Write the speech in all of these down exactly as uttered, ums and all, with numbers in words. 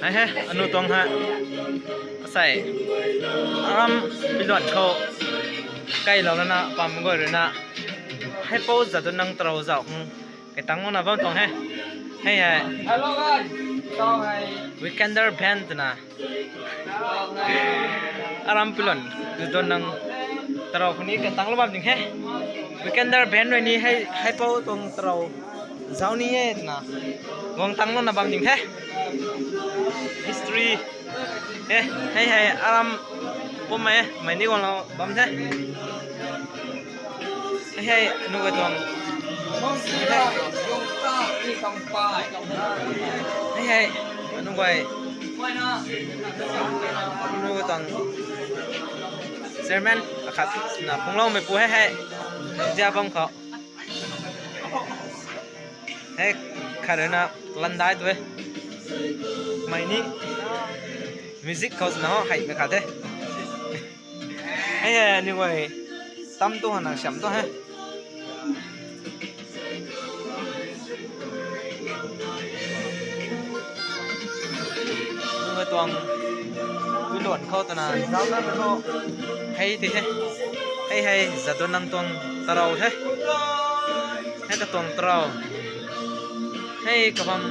Hei he, anu tuang hei. Asei. Aram piluan khou. Kailou lana, pam guay ruina. Hei pou Jadonang tarou zauh khang. Kaitang lana bam tuang he. Hei hei. Hello guys. Tau hei. Weekender Band twna. Aram piluan Jadonang tarou khou ni kaitang lou bam ding he. Weekender Band rui ni hei, hei pou tuang tarou zauh ni e twna. Guang tang lou na bam ding he. History. He, hei hei, aram pum e, mei ni guang lou bam the. Hei hei, anu guay tuang. Hei hei, anu guay. Anu guay tuang. Chairman, akhat na phungloumeipu hei hei. Zia bam khou. Hei, khat rui na landai tu e. Mei ni music khou na ho, hei, mei khat the. Hei, hei, ni guay. Tam tu hana siam tu he. Nunga tuang piluan khou twna zauh na khou. Hei ti he. Hei hei Jadonang tuang tarou the. Hei katuang tarou. Hei kabam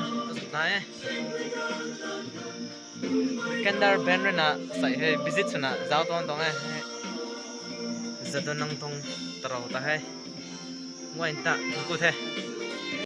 na e. Weekender Band ruina sei hei visit swna zauc tuang tuang e. Jadonang tuang tarou ta hei. Guay ta ku the.